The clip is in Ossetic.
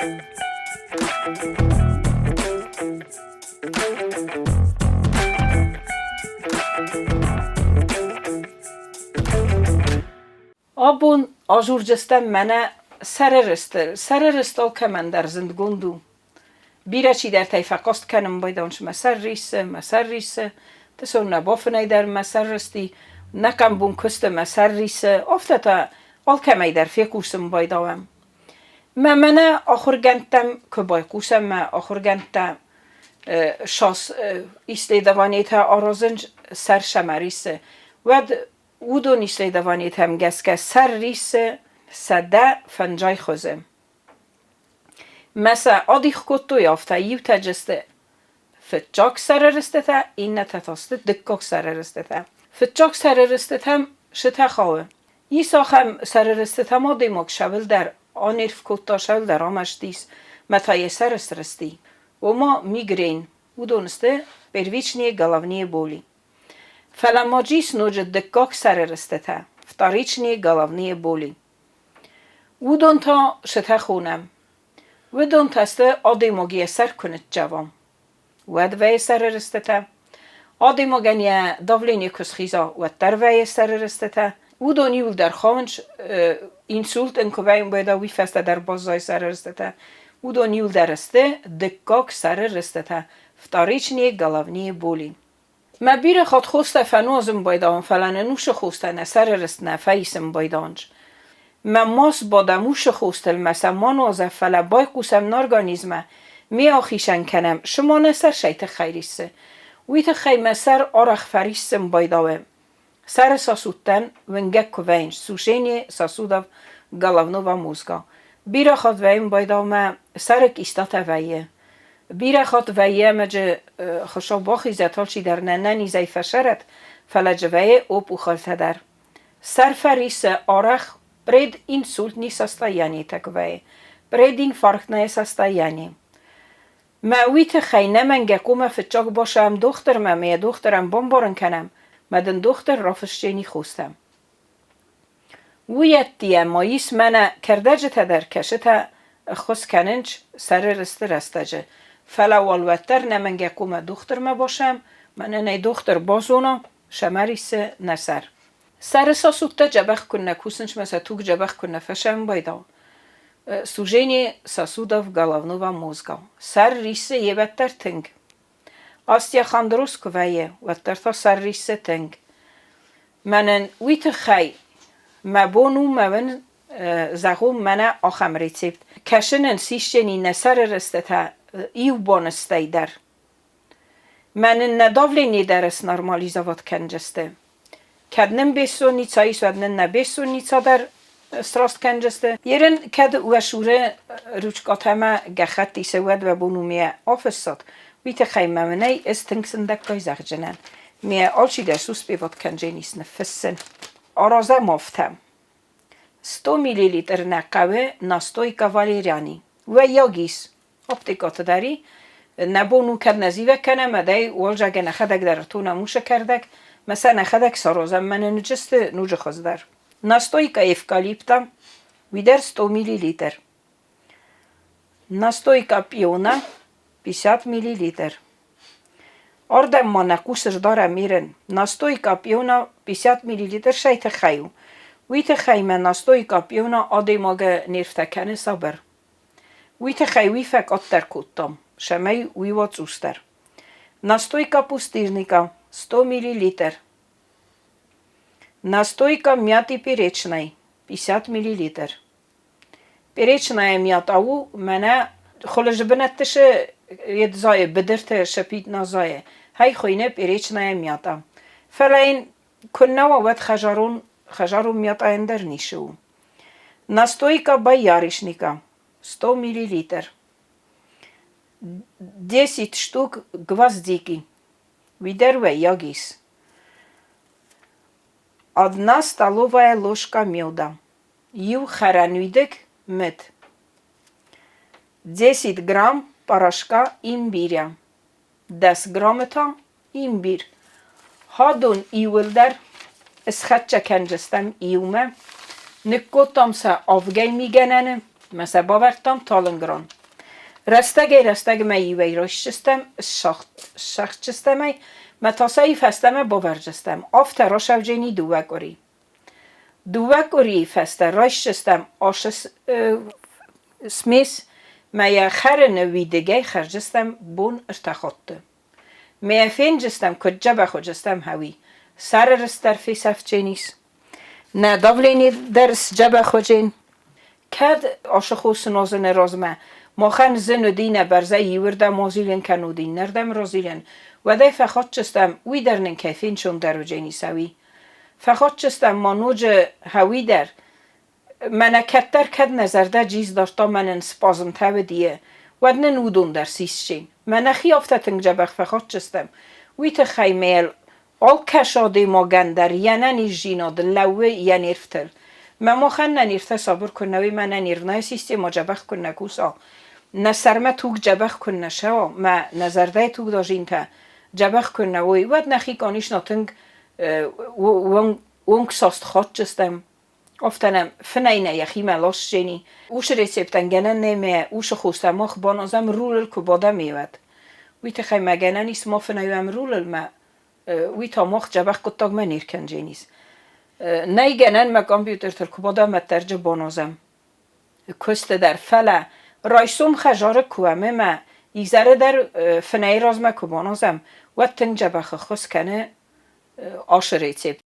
Абон ажурджыстӕм мӕнӕ сӕры рыстыл. Сӕры рыст алкӕмӕн дӕр зындгонд у. Бирӕ чидӕртӕй фӕхъаст кӕнын байдайынц, мӕ сӕр риссы, мӕ сӕр риссы. Дысон нӕ бафынӕй дӕр мӕ сӕр рысти, нӕ къамбон куысты мӕ сӕр риссы. Афтӕ та алкӕмӕй дӕр фехъусын байдауӕм. Мӕ мӕнӕ ахуыргӕндтӕм куы байхъусӕм, мӕ ахуыргӕндтӕ сас исследованиетӕ аразынц сӕр сӕмӕ риссы, уӕд уыдон исследованиетӕм гӕсгӕ сӕр риссы 150 хуызы. Мӕ сӕ адих кодтой афтӕ: иутӕ дзы сты фыццаг сӕры рыстытӕ, иннӕтӕ та сты дыккаг сӕры рыстытӕ. Фыццаг сӕры рыстытӕм сытӕ хауы. Ис ахӕм сӕры рыстытӕм адӕймаг сӕуылдӕр анерв кодта, сӕуылдӕр амӕстис, мӕ та йӕ сӕр срысти. Ома мигрень. Уыдон сты первичные головные боли. Фӕлӕ ма ис ноджы дыккаг сӕры рыстытӕ, вторичные головные боли. Уыдон та сытӕ хонӕм. Уыдон та сты, адӕймаг йӕ сӕр куы ныццӕва, уӕд вӕййы сӕры рыстытӕ. Адӕймагӕн йӕ давлени куы схиза, уӕддӕр вӕййы сӕры рыстытӕ. Уыдон иуылдӕр хауынц, инсульт ын куы вӕййы, уӕд уый фӕстӕ дӕр баззайы сӕры рыстытӕ. Уыдон иуылдӕр сты дыккаг сӕры рыстытӕ, вторичные головные боли. Мӕ бирӕ хатт хостӕ фӕнуазын байдауын, фӕлӕ нын уыцы хостӕ нӕ сӕры рыст нӕ фӕисын байдауынц. Мӕ ма сбадӕм уыцы хостыл, мӕ сӕ ма нуазӕм, фӕлӕ байхъусӕм нӕ организммӕ, ме ахицӕн кӕнӕм, цыма нӕ сӕр цӕй тыххӕй риссы. Уый тыххӕй мӕ сӕр арӕх фӕриссын байдауы. Сӕры сосудтӕн уынгӕг куы вӕййынц, сушение сосудов головного мозга. Бирӕ хатт вӕййын байдау мӕ сӕры кистатӕ вӕййы. Бирӕ хатт вӕййы ӕмӕ джы Хуыцау бахизӕд, алчидӕр нӕ нӕнизӕй фӕсӕрӕд, фӕлӕ джы вӕййы опухольтӕ дӕр. Сӕр фӕриссы арӕх прединсультный состояние-тӕ куы вӕййы, прединфарктное состояние. Мӕ уый тыххӕй нӕмӕнгӕ хъуамӕ фыццаг басӕм дохтырмӕ ӕмӕ йӕ дохтырӕн бамбарын кӕнӕм, мӕ дын дохтыр рафысджени хостӕ. Уый ӕддейӕ ма ис мӕнӕ кӕрдӕджытӕ дӕр, кӕцытӕ ӕххуыс кӕнынц сӕры рысты рӕстӕджы. Фӕлӕ уал уӕддӕр нӕмӕнгӕ хъуамӕ дохтырмӕ басӕм, мӕнӕ нӕ дохтыр базона, сӕмӕ риссы нӕ сӕр. Сӕры сосудтӕ дзӕбӕх куыннӕ кусынц мӕ сӕ туг дзӕбӕх куыннӕ фӕсӕмбайдау. Сужение сосудов головного мозга. Сӕр риссы йе тынг. Остеохондроз куы вӕййы, уӕддӕр та сӕр риссы тынг. Мӕнӕн уый тыххӕй мӕ бон у мӕ уын зӕгъон мӕнӕ ахӕм рецепт. Кӕсынӕн сисджени нӕ сӕры рыстытӕ иу боныстӕй дӕр. Мӕнӕн нӕ давление дӕр снормализовать кӕнджысты. Кӕд нын бессонница ис, уӕд нын нӕ бессонница дӕр сраст кӕнджысты. Ерын кӕд уӕ цуры ручкатӕмӕ гӕххӕтт исы, уӕд уӕ бон у ме афыссат. Уый тыххӕй мӕ мынӕй ӕз тынг сындӕггай зӕгъджынӕн. Ме алчидӕр суспеват кӕндженис ныффыссын. Аразӕм афтӕ. 100 миллилитр нӕ хъӕуы настойка валерьяни. Уӕййаг ис. Аптекаты дӕр и. Нӕ бон у, кӕд нӕ зивӕг кӕнӕм, ӕдӕй уӕлзӕгӕн нӕхӕдӕг дӕр ӕртонӕм уыцы кӕрдӕг, мӕ сӕ нӕхӕдӕг саразӕм, мӕнӕ ныджысты ноджы хуыздӕр. Настойка эвкалипта, уый дӕр 100 миллилитр. Настойка пиона 50 миллилитр. Ардӕм ма нӕ хъус сдарӕм ирын. Настойка пиона 50 миллилитр сӕй тыххӕй у. Уый тыххӕй мӕ настойка пиона адӕймагы нервтӕ кӕны сабыр. Уый тыххӕй уый фӕкъаддӕр кодтам, цӕмӕй уый уа цъусдӕр. Настойка пустырника 100 миллилитр. Настойка мяты перечной 50 миллилитр. Перечная мята у мӕнӕ хуылызы бынӕтты шы едзайы быдырты шыпит назайы. Хай хуыйны перечная мята. Фӕлӕ йын куыннӕ уа, уӕд хӕзарон, хӕзарон мятъайӕн дӕр ницы у. Настойка боярышника 100 миллилитр. 10 штук гвоздики. Уый дӕр уӕййаг ис. Одна столовая ложка меда. Иу хӕрӕнуидыг мыд. 10 грамм порошка имбиря. 10 граммы та имбирь. Хадон иуылдӕр схӕццӕ кӕндзыстӕм иумӕ. Ныккодтам сӕ авгӕй мигӕнӕны. Мӕ сӕ бавӕрдтам талынг ран. Рӕстӕгӕй-рӕстӕгмӕ иуӕй райсдзыстӕм, ссӕгъддзыстӕм ӕй, мӕ та сӕ фӕстӕмӕ бавӕрдзыстӕм. Афтӕ рацӕудзӕни дыууӕ къуыри. Дыууӕ къуырийы фӕстӕ райсдзыстӕм ацы смесь мӕ йӕ хӕрыны уидыгӕй хӕрдзыстӕм бон ӕртӕ хатты. Мӕ йӕ фендзыстӕм, куыд дзӕбӕх уыдзыстӕм, гьӕуи. Сӕры рыст дӕр фесӕфдзӕнис. Нӕ давлени дӕр сдзӕбӕх уыдзӕн. Кӕд ацы хосы нозыны размӕ махӕн зын уыди нӕ бӕрзӕй иуырдӕм азилын кӕннод иннӕрдӕм разилын, уӕд ӕй фӕхатдзыстӕм, уый дӕр нын кӕй фенцондӕр уыдзӕнис, ӕви? Фӕхатдзыстӕм ма ноджы гьӕуи дӕр, мӕнӕ кӕддӕр кӕд нӕ зӕрдӕ джиз дардта мӕ нын спазмтӕ уыди, уӕд нын уыдон дӕр сисджын. Мӕ нӕхи афтӕ тынг дзӕбӕх фӕхатдзыстӕм, уый тыххӕй мӕ Алкӕцы адӕймагӕн дӕр йе нӕниздзинад лӕууы йӕ нервтыл. Мӕ махӕн нӕ нервтӕ сабыр куы нӕ уой, мӕ нӕ нервная системӕ дзӕбӕх куы нӕ куса, нӕ сӕрмӕ туг дзӕбӕх куы нӕ сӕуа, мӕ нӕ зӕрдӕйы тугдадзинтӕ дзӕбӕх куы нӕ уой, уӕд нӕхи къанисна тынг уонгсаст хатдзыстӕм. Афтӕ нӕм фынӕй нӕ йӕхимӕ ласдзӕни. Уыцы рецептӕн гӕнӕн нӕй мӕ уыцы хостӕ мах баназӕм рулыл куы бадӕм, уӕд. Уый тыххӕй мӕ гӕнӕн ис ма фынӕй уӕм рулыл, мӕ уый та мах дзӕбӕх хъуыддагмӕ не ркӕндзӕнис. Нӕй гӕнӕн мӕ компьютертыл куы бадӕм, уӕддӕр баназӕм. Куысты дӕр, фӕлӕ райсом хӕдзары куы уӕм ӕмӕ изӕры дӕр фынӕйы размӕ куы баназӕм, уӕд тынг дзӕбӕх ӕххуыс кӕны ацы рецепт.